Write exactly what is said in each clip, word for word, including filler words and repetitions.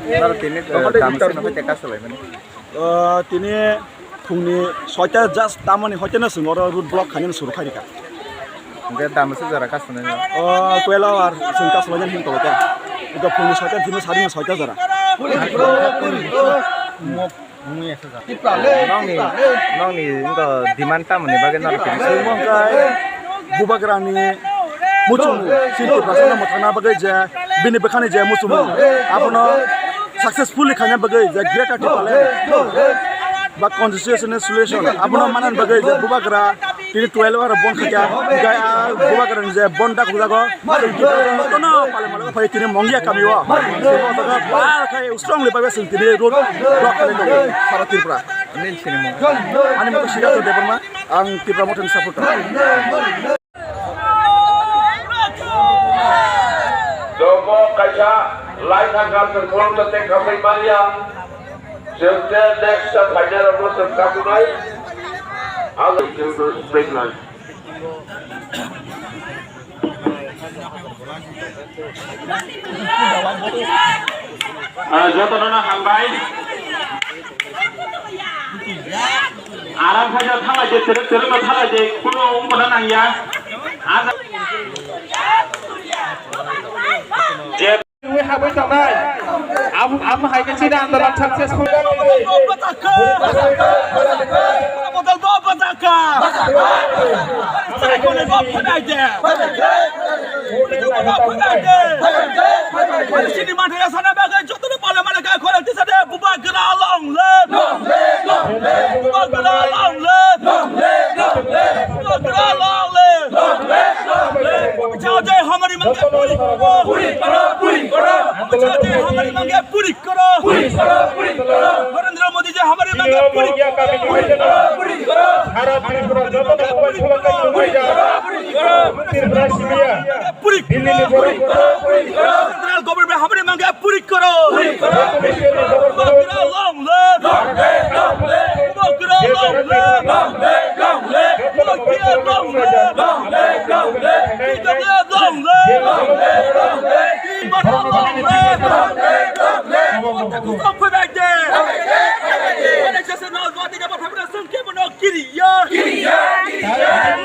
Naro tini, eh, tamo se no hoite kasu lai mani. Ah, tini phungni soita just tamoni hoite no chwng oro road block khainani suru khairikha. Hingke tamo se jora kasu nai no? Ah, twelve hour chwng kasu lai nani hwn tongkha. Hingke phungni soita tini sari ni soita jora. Nongni, nongni wngkha demand tamoni bagwi norok tini? Chwng wngkha Bubagrani muchung, chini Tiprasano mwthangna bagwi je bini bwkhani je muchung, abono successfully khaina bagwi je Greater Tipraland ba constitutional solution abono manna bagwi je Bubagra tini twelve hour bon khaikha, hingke a Bubagrani je bon dakhujago, chwng Tiprasano jotono pale male phai tini Mongia kamio. Chwng o jaga bar khai strongly bagwi chwng tini road block khlai tongo sara Tripura. Nini sini mung? Ani mung Siddhartha Debbarma, ang Tipra Mothani supporter. Jobo kaisa lai thangkha, chwng khulumno tei khambai manya. Chwng tei next ta phainai rokno chwng katunai. Ang chwng straight line. Ah, jotono no hambai. Aram khaja thalai je, terek terek no thalai je, kuno wngkona nangya. Aja. Je. Ui habui tongnai. Am, am hai ke chini andolon successful. Bodol bo bajaka. Bodol bo bajaka. Bodol bo bajaka. Chini mathai sana bagwi jotono pala mala ka khorang tisa de Bubagra long live. Bubagra long live. Bubagra long live. Jai jai hamari mange puri koro. Puri koro, puri koro. Jai jai hamari mange puri koro. Puri koro, puri koro. Narendra Modi jai hamari mange puri koro. Puri koro, puri koro. Sara Tripura joto mobile phone ka puri koro. Tripura simiya. Puri koro, puri koro, puri koro. Central government hamari mange puri koro. Puri koro, puri koro. Bubagra long live. Long live, long live. Bubagra long live. Long live, long live. Bubagra long live. Long live, long live. Bubagra long live. Long live, long live. Bubagra long live. Long live, long live. Bubagra long live.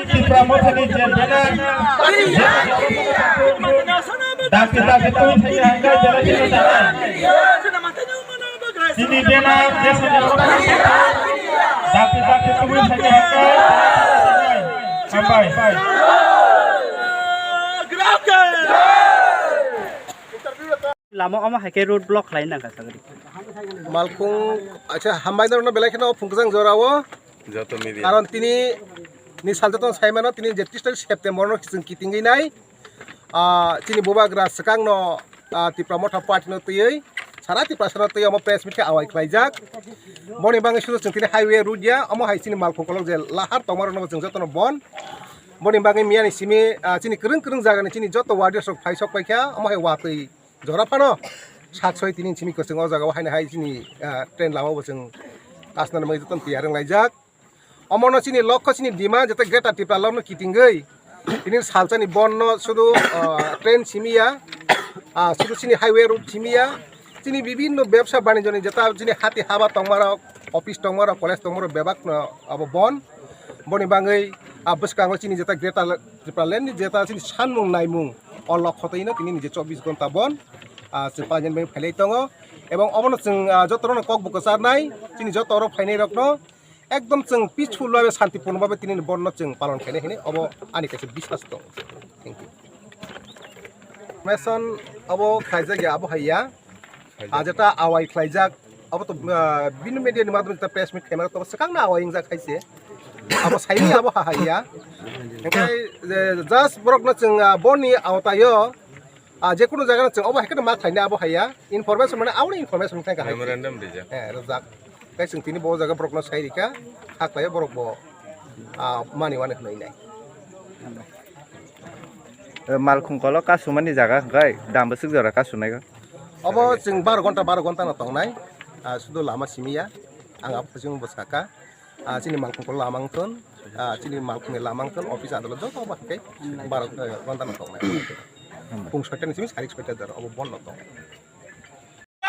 Tipra Mothani je bena dakti dakti twi thani hangkai bela chini tana. Chini bena je sanya dakti dakti twi thani hangkai. Hambai. Lama omo hai khe road block khlai nang kha sagri. Malkhung, acha, hambai norokno belai kheno phung kwchang jorao. Joto media. Karon tini ni sal joto sai mano, tini je tris tarik September no chwng kitingwi nai. Ah, chini Bubagra swkang no, ah, Tipra Motha Party no twiwi, sara Tiprasa no twiwi omo press meet khe awai khlaijak. Boni bangwi sudu chwng tini highway road ya, omo hai chini Malkhung kolok je lahar tongma rokno chwng joto no bon. Boni bangwi miya ni simi, ah, chini kwrwng kwrwng jaga ni chini joto warriors rok phai sok paikha, omo hai watwi jora phano sak soi tini simi kwchwng o jaga o haino hai chini, ah, train lama bo chwng kasna ni bagwi jotono tiyar wng laijak. Omono chini lokho chini dima jete Greater Tipraland no kitingwi tini salsa ni bon no sudu, ah, train simi ya, ah, sudu chini highway road simi ya, chini bibinno bebsa banijyo ni jeta chini hati haba tongmarok, office tongmarok, college tongmarok bebak no abo bon. Boni bangwi, ah, bwskango chini jeta Greater Tipraland ni jeta chini sanmung naimung o lokho twi no tini ni je chobbish ghonta bon, ah, chwng painani bagwi phailai tongo. Ebong obono chwng, ah, joto rokno kok bo kwcharnai, chini joto oro phainai rokno ekdom chwng peaceful babe, santipurno babe tini ni bon no chwng palon khainai hinwi obo ani kaisa biswas tongo. Thank you. Information abo khlaijak ya, abo hai ya. Ah, jeta awai khlaijak, abo to, ah, bini media ni madhyome jeta press meet khaimano, to swkang na awai wngjak hai se. Abo saini abo ha hai ya. Hingke, eh, just borok no chwng, ah, boni awtayo, ah, je kunu jaga no chwng obo hai khe ma khlaina abo hai ya. Information mane abo information khai ka hai. Memorandum rijak. Eh, rijak. Tei chwng tini bo jaga borok no sai rikha, kha khlai borok bo, ah, mani wani hwnwi nai. Eh, Malkhung kolo kasumani jaga hwnkhe dam bwswk jora kasunai kha? Obo chwng baro ghonta, baro ghonta no tongnai. Ah, sudu lama simi ya. Ang abo chwng bo saka. Ah, chini Malkhung kolo lama wngthon. Ah, chini Malkhung ni lama wngthon. Office adalat joto obo hwnkhe baro, eh, ghonta no tongnai. Pung soita ni simi sarik soita jora obo bon no tongnai.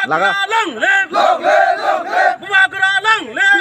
Laga. Long live! Long live! Long live! Bubagra long live!